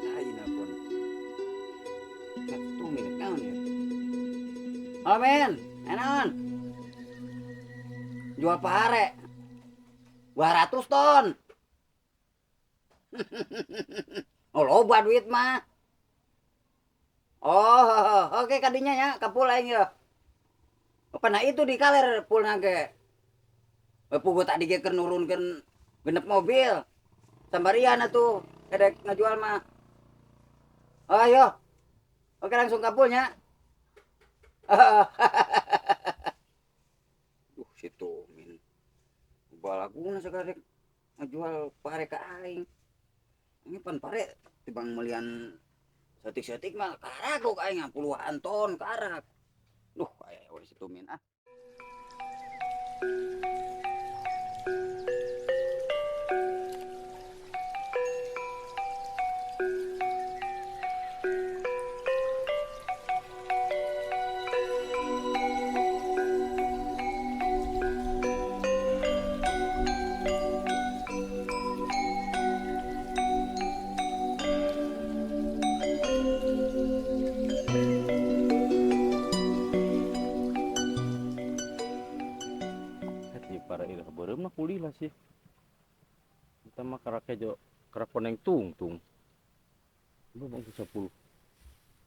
Lain pun. Tumin naon ya? Oh men, enon. Jual pare. 200 ton. Oh, loba duit mah. Oh, oke kadinya ya, kapul aing ya. Apa nah itu di kaler pulna ge. Pugu tadi ge keur nurunkeun genep mobil. Sambarian atuh edek ngajual mah. Oh, ayo. Oke langsung kapulnya. Duh, si Tumin. Balaguna sakarek ngajual pare ka aing. Ini pan pare tibang melian setik-setik mah karak kok aing puluhan ton karak. Duh, aya we si Tumin ah. Beureum mah kulih lah sih. Kita mah karak kejo karak koneng tungtung. Lu bang 10.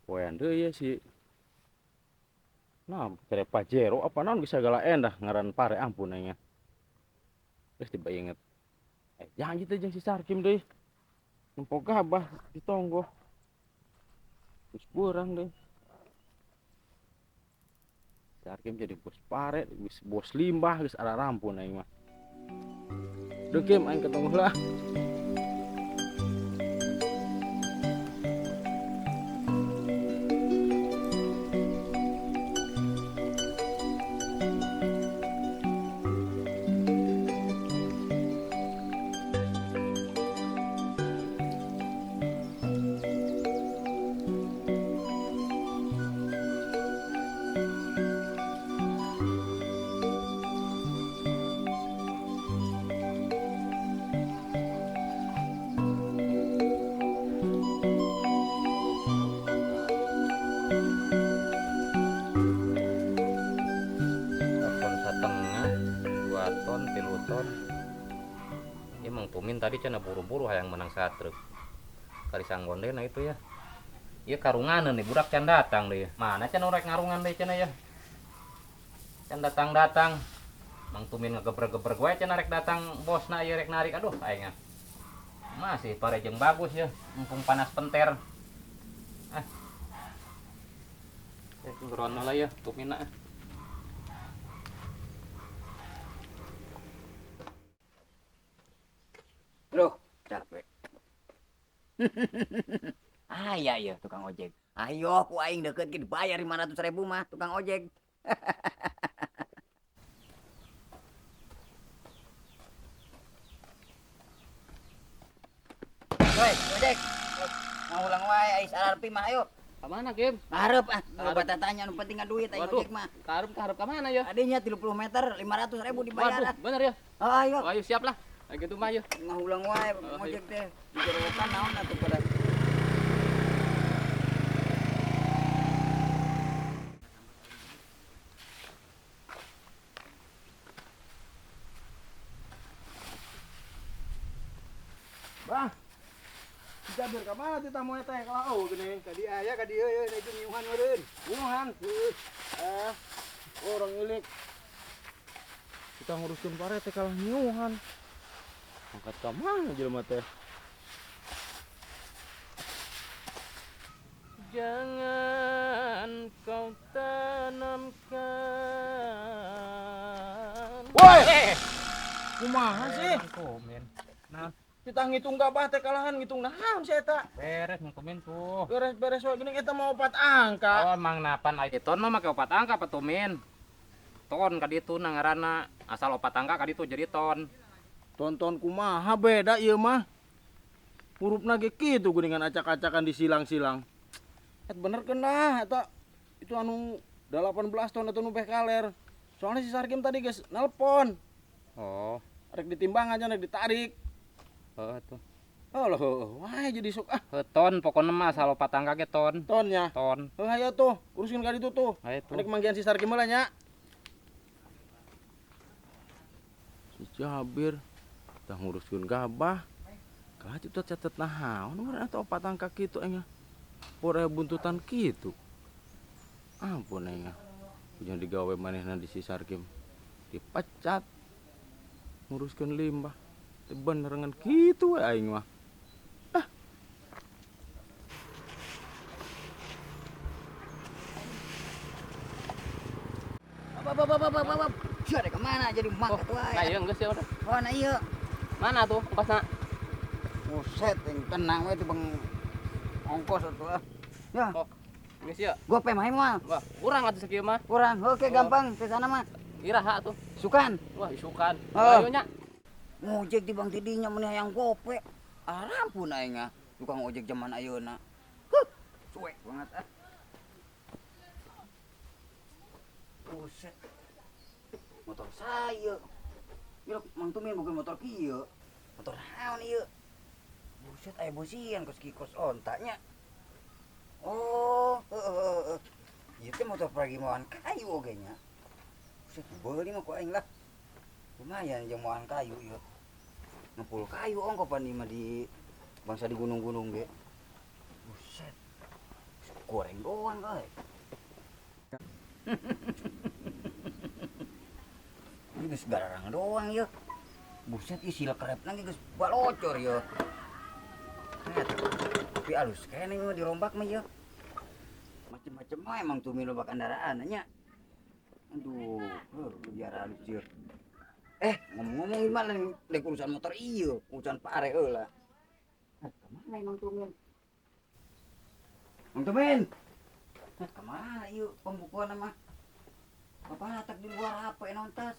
Poean deui ya si. Nah, kere Pajero apa naon bisa segala endah ngaran pare ampun aing. Geus tiba inget. Jangan gitu jeung si Sarkim deui. Nempo gabah di tonggo. Geus beurang deui. Sarkim jadi bos pare, geus bos limbah, geus ararampun aing mah. Duh Kim, aing ketemu lah. Tumin tadi cenah buru-buru hayang menang satruk. Kali sanggondena itu ya. Ieu karunganeun nih budak can datang deui. Mana can urek ngarungan deui cenah ya. Can datang-datang. Mang Tumin ngegebreg-gebreg wae cenah rek datang bosna ieu rek narik. Aduh aing ah. Masih pare jeung bagus ya, mumpung panas penter. Ah. Ya gerono lah ya Tumina. Loh, capek. Ah iya iya tukang ojek. Ayo ku aing deket ge dibayar 500.000 mah tukang ojek. Woi, ojek. Ngulang wae ai sararpi mah ayo. Ka mana, Kim? Ngarep ah, loba tatanya nu penting duit aing Waduh, ojek mah. Karep ka mana ya? Adinya 30 meter 500.000 dibayar. Waduh, bener ya? Oh, ayo. Oh, ayo siap lah. Ayo gitu mah ayo. Ngahulang wae ojek teh. Digerowokan naon atuh pada. Bah. Jabir ka mana teh tamu eta kalau oh gini. Ka dieu aya ka dieu euy itu ngiuhan meureun. Ngiuhan. Heeh. Orang ilik. Kita nguruskeun pare teh kalah ngiuhan. Angkat ka mana jelema teh? Jangan kau tanamkan. Woi. Kumaha sih? Komen. Nah, kita ngitung gabah teh kalahan ngitung naon sih eta? Beres ngkomen tuh. Beres-beres wae geuning eta mah opat angka. Oh, emang napan ai ton mah make opat angka apa tumin? Ton ka ditu na ngaranna, asal opat angka ka ditu jadi ton. Tonton kumaha beda ieu mah. Hurufna ge kitu geuningan acak-acakan disilang-silang. Et bener kena eta itu anu 18 ton atau nu beh kaler. Soalnya si Sarkim tadi geus nelpon. Oh, Rek ditimbang aja rek ditarik. heeh tuh. Oh loh, wah jadi sok ah Heuh ton pokona mah asal opat angka ge ton. tonnya. Ton. Heuh hayo tuh, uruskeun ka ditu tuh. Ayo tuh. Rek manggihan si Sarkim heula nya. Si Jabir tah nguruskeun gabah. Kalah itu catet naon meureun atuh opat angka kitu aing. Pore buntutan kitu. Ampun aing. Ujang digawe manehna di si Sarkim. Dipecat. Nguruskeun limbah. Teu bener ngan kitu we aing mah. Bap bap bap bap bap. Sia dek kemana jadi mangkat wae. Nah, ieu geus ya udah. Oh, nah iya. Mana tuh ongkosna? Buset, yang tenang we itu bang ongkos atuh ah. Ya, Oh, geus ya. gope mah moal. Wah, kurang atuh sakieu mah. Kurang. Oke, gampang ke sana mah. Iraha tuh. Sukan. Wah, isukan. Oh. Ayo nya. Ngojek di bang tidinya mun hayang gope. Arampun aing ah. Tukang ojek zaman ayeuna. Huh, suek banget ah. Buset. Motor saya. Ieu Mang Tumin bukan motor kieu. Motor naon ieu? Buset aya bosian kos kikos ontanya. Oh, heeh heeh. Ieu teh motor peragi moan kayu oge nya. Buset beuli mah ku aing lah. Lumayan jeung moan kayu ieu. Ngepul kayu ongko pan ieu mah di bangsa di gunung-gunung ge. Buset. Goreng doang euy. Ini geus gararang doang ieu. Buset ieu sila kerepna ge geus balocor ieu. Tapi alus keneh mah dirombak mah ieu. Macem-macem mah emang tuh loba kendaraan nya. Aduh, biar halus ieu. Ngomong-ngomong ieu mah lain dek urusan motor ieu, urusan pare heula. Kemana emang Tumin? Mang Tumin. Kemana ieu pembukuan mah? Bapak tak di luar HP nontas.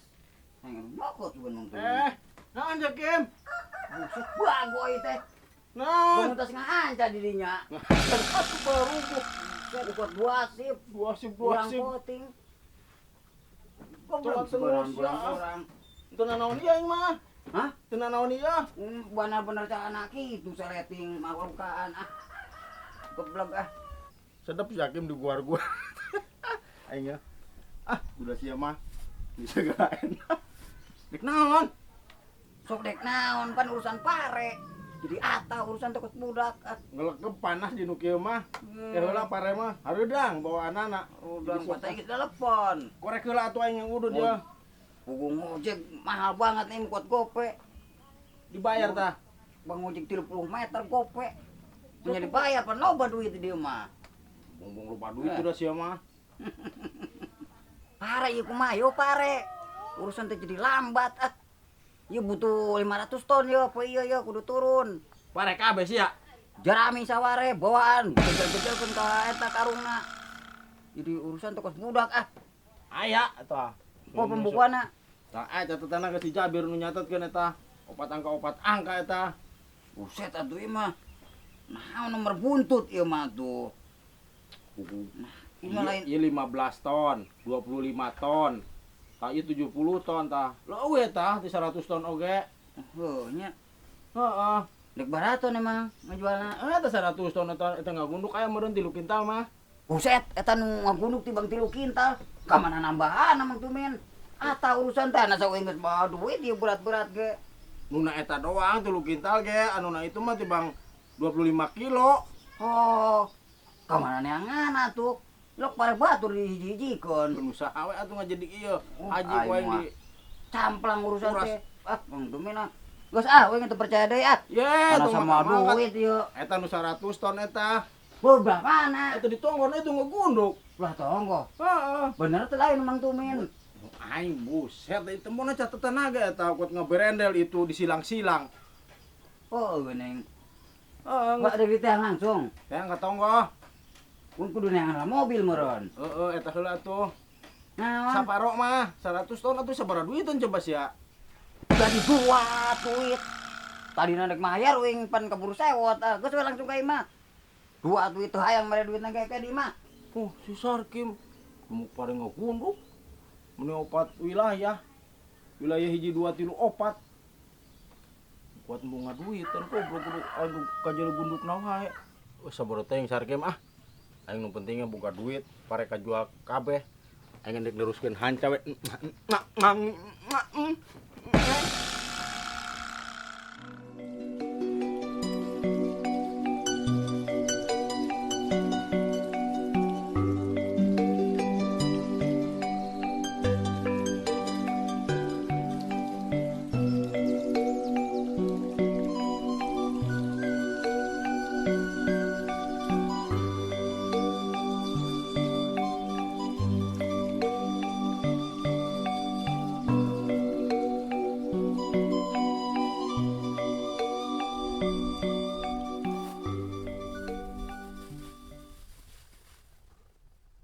Neng mokot juga Mang Tumin. Naon Jakim? Buset bagoy teh. Naon? Bangun tas ngaanca dirinya. Baru Buset kuat dua sip, dua sip dua kurang sip. poting. Goblok Terus, kurang ya. kurang. Teu nanaon ieu aing mah. Hah? Teu nanaon ieu. Benar-benar cara anak itu seleting malukaan ah. Goblok ah. Sedep si Hakim di gua-gua. Aing ya. Ah, udah sia mah. Bisa gak enak. Dek naon? Sok dek naon pan urusan pare. Jadi ata urusan teh budak ah. Ngelekep panas di nu kieu mah. Teh heula pare mah hareudang bawaanana. Udah kota geus telepon. Korek heula atuh aing yang udud ya. Pugung ojek mahal banget nih kuat gope. Dibayar tah. Bang ojek 30 meter gope. Punya dibayar pan loba duit dia mah. Bongbong loba duit udah sia mah. Pare ieu kumaha yo pare. Urusan teh jadi lambat ah. Ieu butuh 500 ton yo, apa ieu yo kudu turun. Pare kabeh sia. Jerami saware bawaan, jejel-jejelkeun ka eta karungna. Jadi urusan teh kos budak ah. Aya tah. Oh pembukuanna. Tah aya catatanna ke si Jabir nu nyatetkeun eta. Opat angka eta. Buset atuh ieu mah. Nah, nomor buntut ieu mah tuh. Nah, ieu mah lain Ieu 15 ton, 25 ton. Tah ieu 70 ton tah. Leuwih tah ti 100 ton oge. Heuh nya. Heeh. Dek baraton emang ngajualna. Eta 100 ton eta eta ngagunduk aya meureun 3 kintal mah. Buset, eta nu ngagunduk tibang 3 kintal. Ka mana nambahan emang tuh men. Ata urusan teh asa geus bawa duit ieu berat-berat ge. Nuna eta doang 3 kintal ge, anuna itu mah tibang 25 kilo. Oh, ka mana neangan atuh? Lok pare batur dihiji-hijikeun. Nu saha we atuh ngajadi ieu. Oh, Haji ku aing di camplang urusan Uras. teh. Ah, Bang Tumin ah. Geus ah, we teu percaya deui ah. Ye, Mana tuh sama mah duit ieu. Eta nu 100 ton eta. Belah mana? Eta ditonggon itu ngegunduk. Belah tonggo. Heeh. Bener teh lain Mang Tumin. Aing buset, itu mun catatan naga eta kuat ngeberendel itu disilang-silang. Oh, geuning. Heeh, Enggak ada duit yang langsung. ya enggak tonggo. Kun kudu neangan mobil meureun. Heeh, eta heula tuh. Naon? Saparo mah 100 ton atuh sabaraha duiteun coba sia. Jadi dua duit. Tadi rek mayar uing pan keburu sewot ah. Geus we langsung ka imah. Dua atuh itu hayang mere duitna ge di mah. Oh, si Sarkim gemuk pare ngagunduk. Meni opat wilayah. Wilayah hiji 2 3 4. Kuat bunga duit kan goblok kudu aing kajelo gunduk na wae. Oh, sabar teh Sarkim ah. Aing nu pentingnya boga duit, pare kajual kabeh. Aing ndek neruskeun hanca we.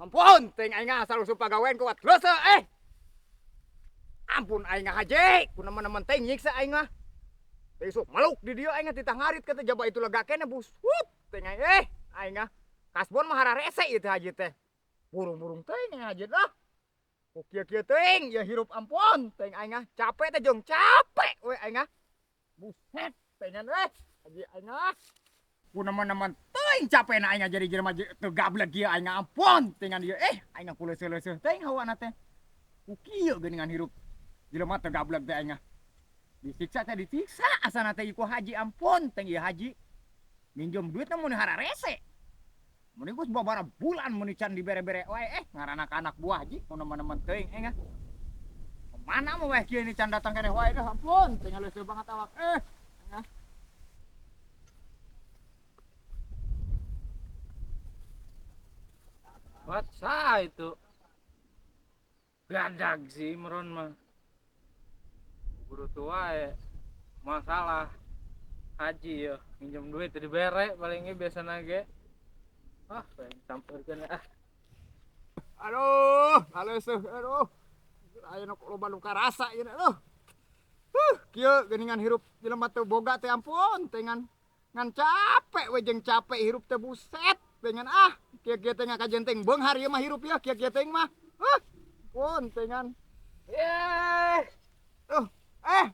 Ampun, ting aing asal usul pagawean kuat leuse eh. Ampun aing haji, ku nemen-nemen teh nyiksa aing mah. Teh isuk meluk di dieu aing titah ngarit kata jaba itu lega keneh busut ting aing aing mah. Kasbon mah hararese ieu teh haji teh. Burung-burung teh aing haji dah. Ku kieu-kieu teuing ya hirup ampun ting aing mah. Capek teh jeung capek we aing mah. Buset teh ngan haji aing mah. Ku nemen-nemen teuing capek na aing jadi jelema teu gablek ieu aing ampun teuing ieu aing ku leuseuh-leuseuh teuing hawana teh. Ku kieu geuningan hirup jelema teu gablek teh aing. Disiksa teh disiksa asana teh ku haji ampun teuing ieu haji. Minjem duit na mun hararese. Mun geus babara bulan mun can dibere-bere wae ngaranna ka anak buah haji ku nemen-nemen teuing aing. Mana mah wae kieu ni can datang keneh wae dah ampun teuing leuseuh banget awak aing. What sah itu? Gadag sih Imron mah. Guru tua ya. Masalah haji ya, minjem duit dibere palingnya biasa nage. Ah, pengen campurkeun ah. Aduh, aleusuh, aduh. Aya nu loba nu karasa ieu aduh. Kieu geuningan hirup jelema teu boga teh ampun teh ngan capek we jeung capek hirup teh buset dengan ah kieu-kieu teh ngakajen teh beunghar ieu mah hirup ya kieu-kieu teh mah. Pun teh ngan. Yeay.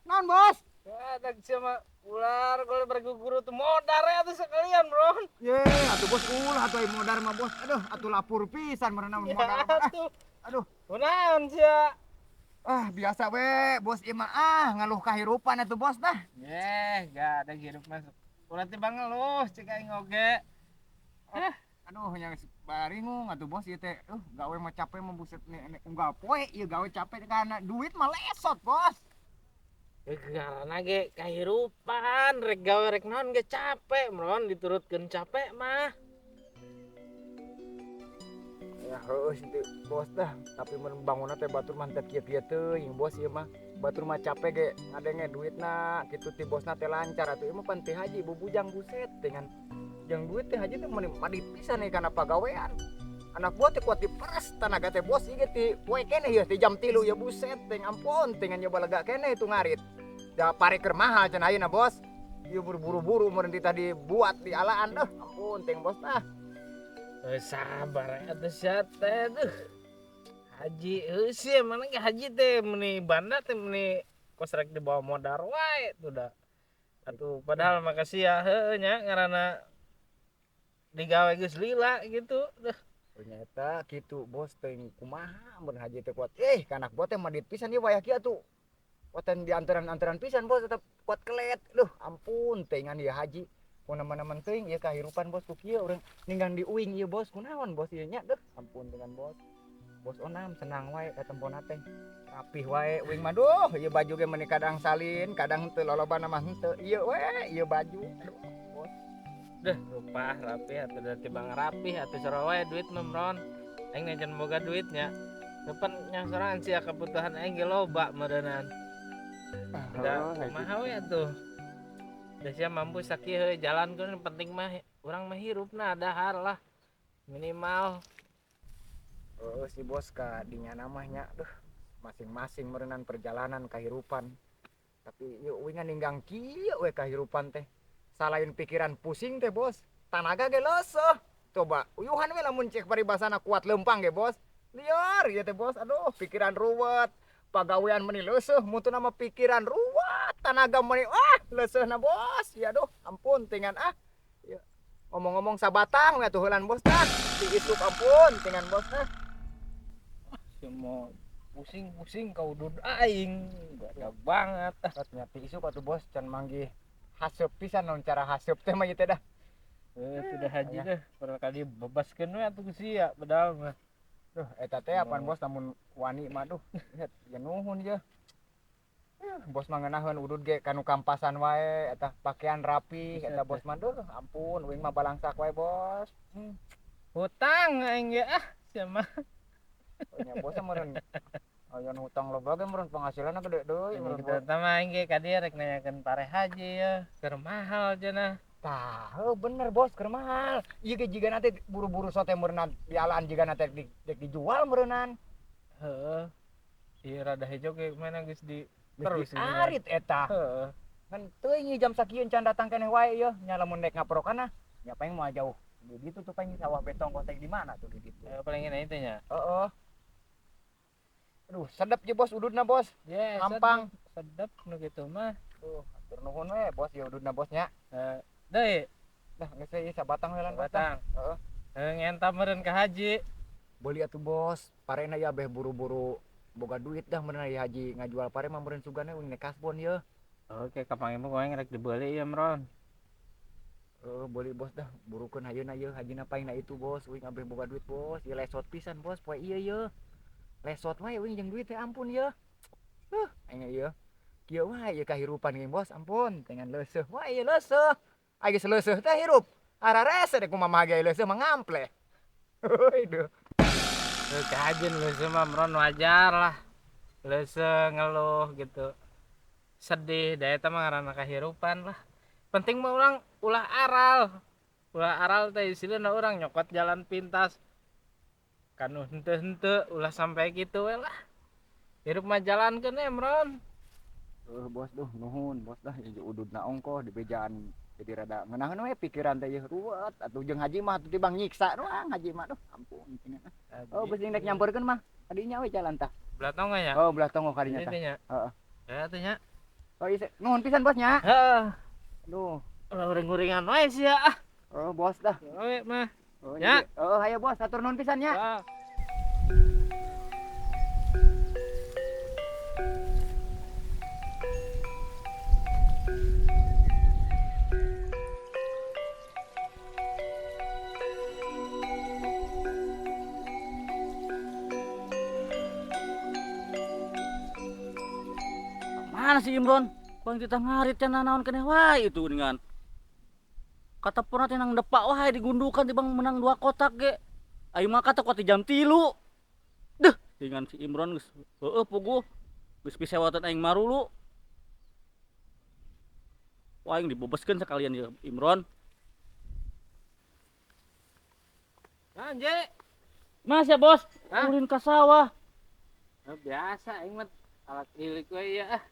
Naon bos? Ya, sama ular kalau berguru tuh modar ya tuh sekalian, Bro. Ye, atuh bos ulah atuh modar mah bos. Aduh, atuh lapur pisan meureunan modar mah. Aduh, kunaon sia? Ah, biasa we, bos ieu mah ah ngeluh kahirupan atuh bos dah. Ye, gak ada hirup masuk. Ulah teh bangeluh cek aing oge. Aduh, yang baringung atuh bos ieu teh. Gawe mah capek mah buset nih unggal poe ieu gawe capek karena duit mah lesot, bos. Karena ge kahirupan rek gawe rek naon ge capek, Mron diturutkeun capek mah. Ya heueuh sih bos dah, tapi mun bangunna teh batur mah teu kieu-kieu teuing bos ieu mah. Batur mah capek ge ngadenge duitna kitu ti bosna teh lancar atuh ieu mah pan teh haji bubujang buset dengan jeung duit teh haji teh meuni madit pisan nih kana pagawean. Anak buah teh kuat diperes tanaga teh bos ieu ti poe keneh ieu ti jam 3 ieu buset teh ampun teh ngan nyoba lega keneh itu ngarit. Da pare keur mahal cenah ayeuna bos. Ieu buru-buru meureun ti tadi buat di alaan ampun teh bos tah. Sabar atuh sia teh duh. Haji heuh sih mana ge haji teh meuni banda teh meuni kos rek dibawa modar wae tuh da. Atuh padahal makasih ya heueuh nya ngaranna digawe geus lila gitu duh. Ternyata gitu bos teh kumaha mun haji teh kuat kanak buah teh madit pisan ieu wayah kieu atuh. Kuatan di antaran-antaran pisan bos tetep kuat kelet. Duh ampun teh ngan ieu haji. Ku nemen-nemen teuing ieu kahirupan bos ku kieu urang ninggang di uing ieu bos kunaon bos ieu nya duh ampun dengan bos. Bos onam senang wae katempona teh. Rapih wae uing mah duh ieu baju ge meuni kadang salin kadang teu lolobana mah henteu ieu we ieu baju aduh bos. Duh rupa rapih atuh da tibang rapih atuh sarua wae duit mah Mron. Aing najan boga duitnya. Depan nya sorangan sia kebutuhan aing ge loba meureunnan. Da kumaha we atuh. Da sia mampu sakieu heuh jalan keun penting mah urang mah hirupna dahar lah minimal. Oh si bos ka dinya mah nya duh masing-masing meureunnan perjalanan kahirupan. Tapi ieu uing ninggang kieu we kahirupan teh. Salain pikiran pusing teh bos. Tanaga ge leuseuh. Coba uyuhan we lamun cek paribasana kuat leumpang ge bos. Liar ieu teh bos. Aduh, pikiran ruwet. Pagawean meuni leuseuh, muntuna mah pikiran ruwet, tanaga meuni ah leuseuhna bos. Ya aduh, ampun tingan ah. Ya. Ngomong-ngomong sabatang we atuh heulan bos tah. Ti isuk ampun tingan bos tah. Semua pusing-pusing kau udud aing. Gak banget. Ah, nya ti isuk atuh bos can manggih haseup pisan naon cara haseup teh mah ieu teh dah. Sudah haji deh, pernah kali bebaskeun we atuh ku sia padahal mah. Duh, eta teh apaan bos lamun wani mah duh. Ya nuhun ye. Bos mah ngeunaheun udud ge kanu kampasan wae eta pakaian rapi eta bos mah duh ampun uing mah balangsak wae bos. Hutang aing ge ah sia mah. Nya bos mah meureun aya nu hutang loba ge meureun penghasilanna gede deui meureun bos. Kita mah aing ge ka dieu rek nanyakeun pare haji ye, keur mahal cenah. Tah, heuh bener bos keur mahal. Ieu ge jigana teh buru-buru sote meureunnan dialaan jigana teh dek dijual meureunan. Heeh. Ieu rada hejo ge mana geus di terus arit eta. Heeh. Kan teuing jam sakieu can datang keneh wae ieu nya lamun dek ngaprokan ah nya paling moal jauh. Di ditu tuh paling sawah betong kotek di mana tuh di ditu. Paling ini itu nya. Heeh. Aduh, sedep je bos ududna bos. Yeah, Ampang. Sedep nu kitu mah. Tuh, atur nuhun we bos ya ududna bosnya. Deui. Dah geus we sabatang we lan batang. Heeh. Ngenta meureun ka haji. Beuli atuh bos, parena ya beh buru-buru boga duit dah meureun aya haji ngajual pare mah meureun sugana uing kasbon ye. Oke, kapangi mah aing rek dibeuli ieu mron. Heeh, beuli bos dah, burukeun ayeuna ieu hajina paing na itu bos, uing abeh boga duit bos, ieu lesot pisan bos poe ieu ye. Lesot wae uing jeung duit teh ampun ye. Aing ieu. Kieu wae ieu kahirupan ge bos, ampun, dengan leuseuh wae ieu leuseuh. Aing geus leuseuh teh hirup. Ararese deh kumaha ge leuseuh mah ngampleh. Heuy deuh. Ka haji leuseuh mah mron wajar lah. Leuseuh ngeluh gitu. Sedih da eta mah ngaranna kahirupan lah. Penting mah urang ulah aral. Ulah aral teh istilahna urang nyokot jalan pintas. Kanu henteu-henteu ulah sampai kitu we lah. Hirup mah jalankeun we mron. Bos duh nuhun bos dah ieu ududna ongkoh di bejaan jadi rada ngeunaheun we pikiran teh ieu ruwet atuh jeung haji mah atuh tibang nyiksa doang haji mah duh ampun cenah. Oh bos jeung rek nyamperkeun mah kadinya we jalan tah. Belah tonggoh nya? Oh belah tonggoh kadinya tah. Heeh. Ya atuh nya. Oh ieu nuhun pisan bos nya. Heeh. Aduh. Ulah uring-uringan wae sia ah. Oh bos dah. We mah. Oh nya. Oh hayo bos hatur nuhun pisan nya. Heeh. Mana si Imron? Kuang kita ngarit cenah naon keneh wae itu dengan. Kata pernah teh nang depak wae digundukan tibang menang 2 kotak ge. Ayo mah kata kuat jam 3. Deh, dengan si Imron geus heueuh puguh. Geus pisewatan aing marulu. Wah aing dibebeskeun sekalian ya Imron. Anje. Mas ya bos, Hah? Ulin ka sawah. Oh, biasa aing mah alak ilik we ya ah.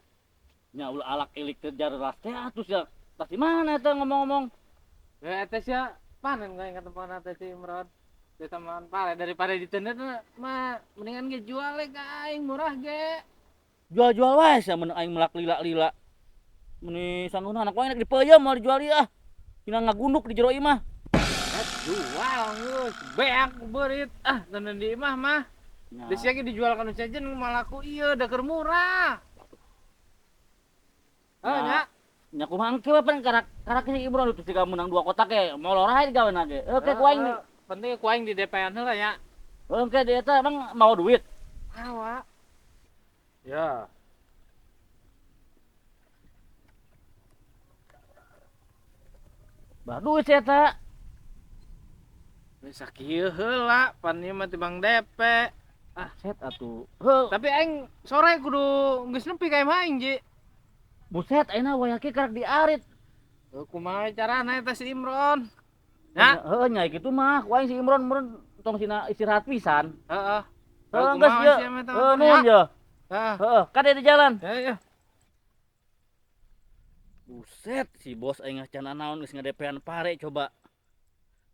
Nya ulah alak ilik teh jarelas teh atuh sia. Tas di mana eta ngomong-ngomong? Ya eta sia panen aing ka tempat teh si Imron. Teh taman pare daripada diteundeut mah mendingan ge jual we ka aing murah ge. Jual-jual wae sia mun aing melak lila-lila. Meni sanuna anak wae rek dipeuyeum moal dijual ieu ah. Tina ngagunduk di jero imah. Jual geus beak beurit ah teundeun di imah mah. Geus sia ge dijual ka nu sejen malah ku ieu da keur murah. Oh, nya. Nya kumaha engke we pan karak si Imron itu siga menang 2 kotak ge molor ae digaweuna ge. Oke ku aing. Penting ku aing di DP-an heula nya. Oke di eta emang mau duit. Awa. Ya. Bah duit si eta. Geus sakieu heula pan ieu mah tibang DP. Ah set atuh. Heuh. Tapi aing sore kudu geus nepi ka imah aing, Ji. Buset ayeuna wayah kieu karak diarit. Heuh kumaha carana eta si Imron? Nya. Heuh nya kitu mah ku aing si Imron meureun tong sina istirahat pisan. Heeh. Heuh geus Kumaha ieu. sia mah eta Heuh mah, nuhun ya. ye. Heeh. Heeh, kade di jalan. Ya ya. Buset si bos aing can naon geus ngadepean pare coba.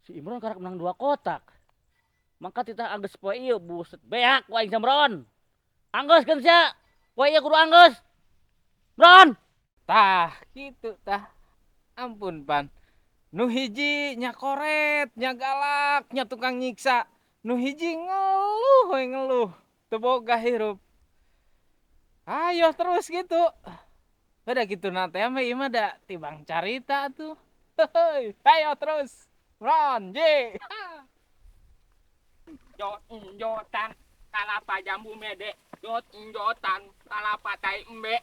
Si Imron karak menang 2 kotak. Mangka titah anggeus poe ieu buset beak ku aing Imron. Anggeus keun sia. Poe ieu kudu anggeus. Bron. Tah, kitu tah. Ampun pan. Nu hiji nya koret, nya galak, nya tukang nyiksa. Nu hiji ngeluh we ngeluh. Teu boga hirup. Ayo terus gitu. Beda gitu nate mah ieu mah da tibang carita tuh. Heuy, ayo terus. Ron, ye. Jot jotan kalapa jambu mede. Jot jotan kalapa tai embe.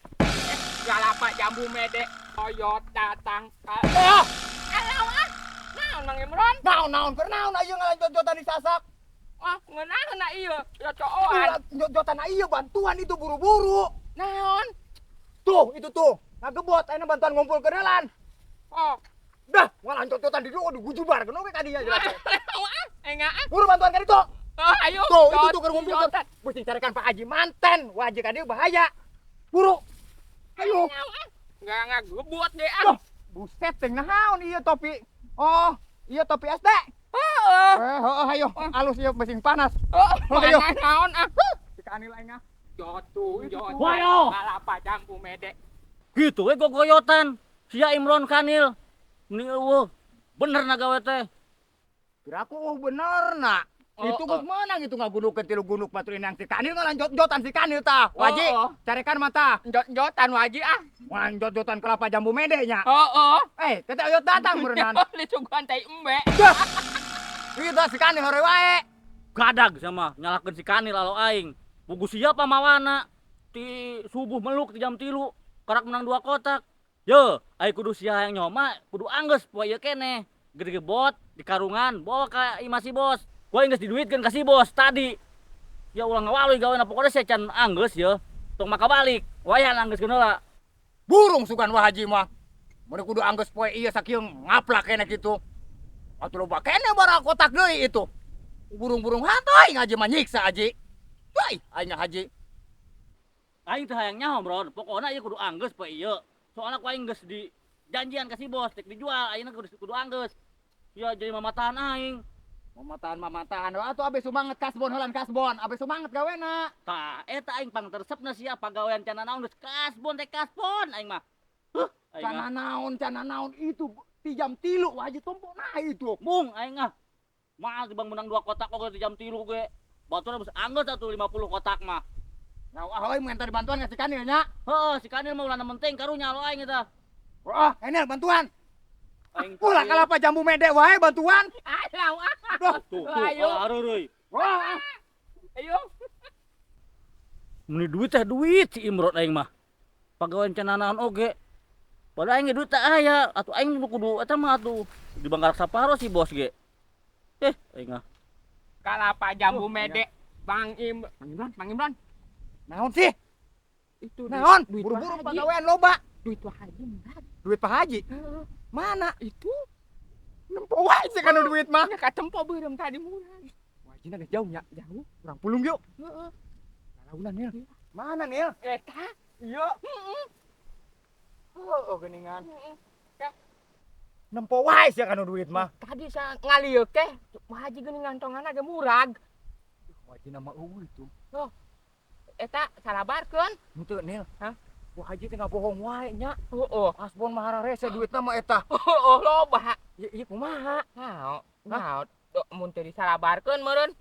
Kalapa jambu mede. Oyot datang. Oh, alah ah. Naon Mang Imron? Naon naon keur naon ayeuna ngalanjot-jotan di sasak? Ah, ngeunaheun na ieu. Ya cooan. Jot-jotan ieu bantuan itu buru-buru. Naon? Tuh, itu tuh. Ngagebot ayeuna bantuan ngumpul kenalan. Oh. Dah, ngalanjot-jotan di dieu digujubar keun oge ka dinya jelas. Wah, enggak ah. Buru bantuan ka ditu. Oh, ayo. Tuh, itu tuh keur ngumpul. Beuting carekan Pak Haji manten, wajib ka dieu bahaya. Buru. Ayo. Enggak ngagebot deh ah. Buset teh naon ieu topi. Oh, ieu topi SD. Heeh. Heeh, ayo. Alus ieu mesin panas. Oh, ayo. Naon ah. Dikaanil aing ah. Jotu, jotu. Wayo. Kalapa jambu mede. Gitu we gogoyotan. Sia Imron Kanil. Mending eueuh. Bener na gawe teh. Kira aku bener na. Oh, itu geus oh. meunang itu ngagunukeun tilu gunuk batur inang si Kanil ngalanjot-jotan si Kanil tah. Wajib Oh, oh. carekan mata. Jot-jotan wajib ah. Ngalanjot-jotan kelapa jambu mede nya. Oh, oh. Teh oyot datang berenang. Disuguhan tai embe. Itu si Kanil hore wae. Gadag sama nyalakeun si Kanil alo aing. Pugu siapa mawana ti subuh meluk ti jam 3 karak menang 2 kotak. Yo, ai kudu sia yang nyoma, kudu anggeus poe ieu keneh. Gede bot di karungan bawa ka imah si bos. Gua geus diduitkeun ka si bos tadi. Ya ulah ngawaluy gawena pokona sia can anggeus ye. Tong maka balik. Wayan anggeus heula. Burung sugan wah haji mah. Mun kudu anggeus poe ieu sakieu ngaplak keneh kitu. Atuh loba keneh bara kotak deui itu. Burung-burung hatoy ngaji mah nyiksa haji. Woi, aing haji. Aing teh hayang nyaho, Bro. Pokona ieu kudu anggeus poe ieu. Soalna ku aing geus di janjian ka si bos, rek dijual, ayeuna kudu anggeus. Ya jadi mamatahan aing. Mamatahan-mamatahan atuh abe sumanget kasbon heulan kasbon, abe sumanget gawena. Tah, eta aing pangteresepna sia pagawean can naon geus kasbon teh kasbon aing mah. Huh, aing mah. Can naon itu ti jam 3 wajib tumpuk nah itu. Mung aing ah. Maal tibang menang 2 kotak oge ti jam 3 ge. Baturna geus anggeus atuh 50 kotak mah. Nah, ahoy mun tadi bantuan ka si Kanil nya. Heeh, si Kanil mah ulah penting karunya lo aing eta. Wah, Enel bantuan. Aing ulah kalapa jambu mede wae bantuan. Ayo ah. Duh, tuh, ayo. Areureui. Wah. Ayo. Meni duit teh duit si Imron aing mah. Pagawean can nanaon oge. Padahal aing ge duit teh aya, atuh aing nu kudu eta mah atuh di Bangkarak Saparo si bos ge. Aing ah. Kalapa jambu mede Bang Im, Bang Imron, Bang Imron. Naon sih? Itu naon? Duit buru-buru pagawean loba. Duit Pak Haji murah. Duit Pak Haji? Heeh. Mana? Itu. Nempo wae sih kana duit mah. Nya katempo beureum tadi murah. Wajina geus jauh nya. Jauh. Urang pulung yuk. Heeh. Lalaunan Nil. Mana Nil? Eta. Iya. Heeh. Heeh geuningan. Heeh. Nempo wae sih kana duit mah. Tadi sa ngalieu teh Pak Haji geuning ngantonganna ge murag. Wajina mah eueuh itu. Oh. Eta salabarkeun. Henteu Nil. Hah? Wah haji teh ngabohong wae nya. Heeh. Kasbon mah hararese duitna mah eta. Heeh, loba. Ieu kumaha? Naon? Naon? Mun teu disalabarkeun meureun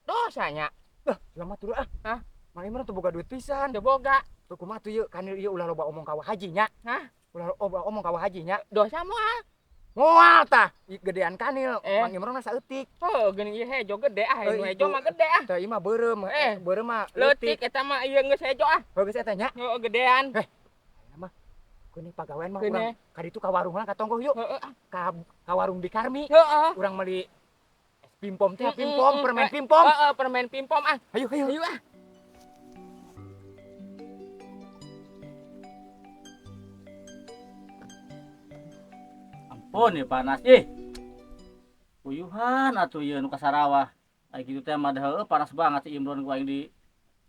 dosanya. Dah, selamat dulu ah. Hah? Mang Imron teu boga duit pisan. Teu boga. Tuh kumaha tuh ieu Kanil ieu ulah loba omong ka Wah Haji nya. Hah? Ulah loba omong ka Wah Haji nya. Dosa moal. Moal tah. Gedean Kanil. Mang Imron mah saeutik. Heuh, geuning ieu hejo gede ah, nu hejo mah gede ah. Tah ieu mah beureum, beureum mah leutik eta mah ieu geus hejo ah. Heuh geus eta nya. Heuh, gedean. Ayeuna mah kuning pagawean mah urang ka ditu ka warung lah ka tonggoh yuk. Heeh ah. Ka warung di Karmi. Heeh. Urang meuli es pimpom teh, pimpom, permen pimpom. Heeh, permen pimpom ah. Ayo, ayo. Ayo ah. Ampun ya panas ih. Uyuhan atuh ieu nu ka Sarawah. Ai kitu teh mah heueuh panas banget si Imron ku aing di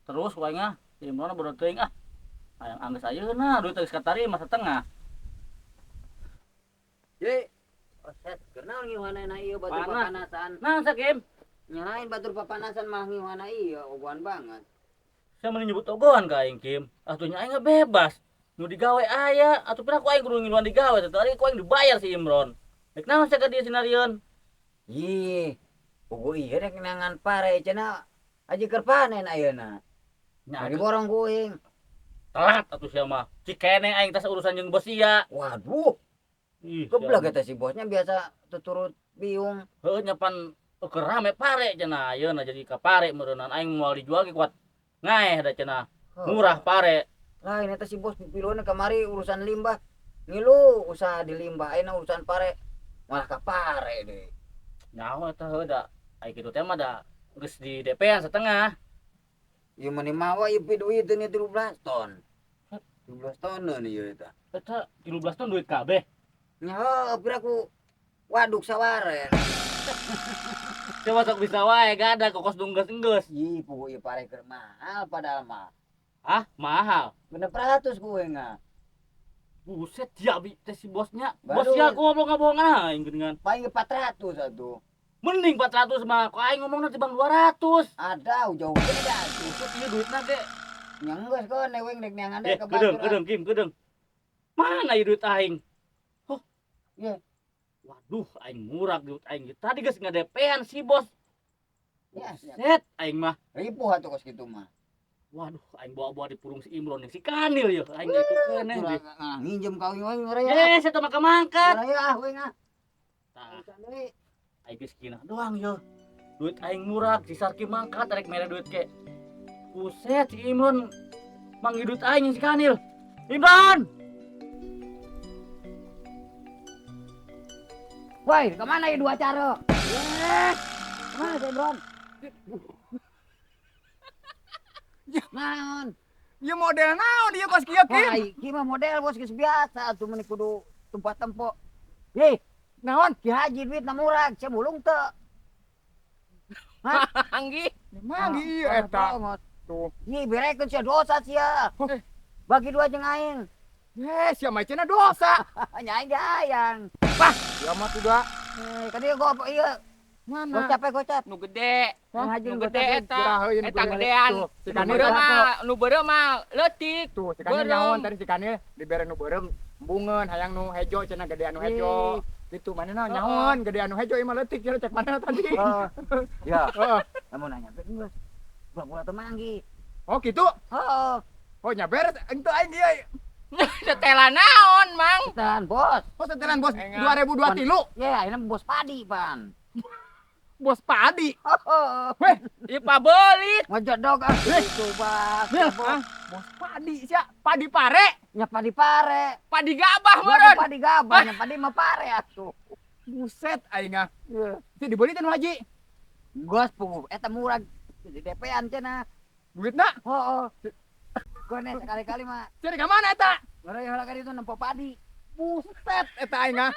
terus ku aing ah. Si Imron bodoh teuing ah. Hayang anggeus ayeuna duit geus katarima satengah. Ye. Oh, set, kenal ngiuhana ieu batur Panas. Papanasan. Nah, Sakim. Nyalain batur papanasan mah ngiuhana ieu, ogohan banget. Saya mending nyebut ogohan ka aing, Kim. Atuh nya aing bebas. Nu digawe aya, atuh pernah ku aing kudu ngiluan digawe, teh tadi ku aing dibayar si Imron. Rek naon sia ka dieu sinarieun? Ih, puguh ieu rek neangan pare cenah aji keur panen ayeuna. Nya Diborong ku aing. Telat atuh sia mah. Cikene aing tas urusan jeung bos sia. Waduh. Ih, Geblek eta si bosnya biasa tuturut biung. Heuh, nya pan keur rame pare cenah ayeuna jadi ka pare meureunnan aing moal dijual ge kuat ngaeh da cenah. Murah pare. Lain eta si bos pipilueun kamari urusan limbah. Ngilu usaha di limbah ayeuna urusan pare malah ka pare deui. Nyaho eta heuh da. Ai kitu teh mah da geus di DP-an setengah. Ieu mah mawa ieu duiteun 13 ton. 13 toneun ieu eta. Eta 13 ton duit kabeh. Nya heuh piraku waduk saware. Coba sok bisa wae gada kokos dunggeus-enggeus. Ih, puguh ieu pare keur mahal padahal mah. Hah, mahal? 600 ku nga. Buset, ya bi teh si bosnya. Bosnya aku ngomong ngabohongan aing geuningan. Paling 400 atuh. Mending 400 mah, kok aing ngomongna tibang 200. Ada jauh beda atuh. Buset ieu duitna ge. Nya geus keun weng rek neangan deui Eh, ka kedeung, batur. kedeung, Kim, kedeung. Mana ieu duit aing? Huh. Iya. Waduh, aing murah duit aing. Tadi geus ngadepean si bos. Ya, siap. Buset, aing mah. Ripuh atuh kos kitu mah. Waduh, aing bawa-bawa di purung si Imron yang si Kanil ya. Aing itu keneh deh. Nginjem ka aing wae ngeureun. Eh, saya mah mangkat. Ngeureun ah weng ah. Tah, Urusan deui. aing geus kina doang yo. Duit aing murah, si Sarki mangkat rek mere duit ke. Buset, si Imron manggil duit aing yang si Kanil. Imron! Woi, kemana ya dua cara? Eh, kemana si Imron? Naon? Ieu model naon ieu kos kieu, Kim? Wah, ieu mah model bos geus biasa atuh meuni kudu tempat tempo. Ih, Naon? Ki Haji duit na murag, sia mulung teu. Hah? Anggi. Manggi ieu eta. Tuh. Ih, berekeun sia dosa sia. Bagi dua jeung aing. Eh, sia mah cenah dosa. Nya aing hayang. Wah, sia mah tuh da. Eh, ka dieu gua ieu. Mana? Gocap gocap. Nu gede. Hah? Nu gede eta. Geraheun Eta gedean. Tuh, si Nu Kanil beureum mah, nu beureum mah leutik. Tuh, si Kanil Beureum. nyaon tadi si Kanil dibere nu beureum embungeun hayang nu hejo cenah gedean nu hejo. Gitu manehna nyaon gedean nu hejo ieu mah leutik cenah cek manehna tadi. Heeh. Ya, Heeh. lamun nanya geus. Pura-pura teu manggi. Oh, gitu. Heeh. Oh, nya beres ente aing ieu. Setelan naon, Mang? Setelan bos. Oh, setelan bos Enggak. 2023. Ya, ini bos padi, pan. Bos padi. Heeh. Weh, Ieu pabelit. Ngejedog ah. Itu bos. ah, bos padi sia, padi pare. Nya padi pare. Padi gabah Bukan meureun. padi gabah, nya padi mah pare atuh. Buset aing ah. Iya. Teu dibeli teh nu haji. Geus puguh eta murah di DP-an cenah. Duitna Heeh. Kone sekali-kali mah cari ka mana eta? ngeureun heula ka ditu nempo padi. Buset eta aing ah.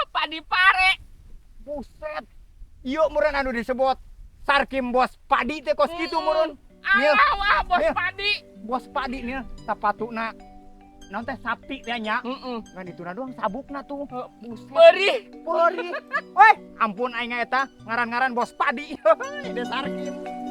Padi pare. Buset. Ieu meureun anu disebut Sarkim bos padi teh kos kitu meureun. Nil. Alah wah bos Nil. padi. Bos padi nih sapatuna naon teh sapti teh nya. Heeh. Ngan dituna doang sabukna tuh. Buset. Beurih. Beurih. Weh, ampun aing eta ngaran-ngaran bos padi. Ide Sarkim.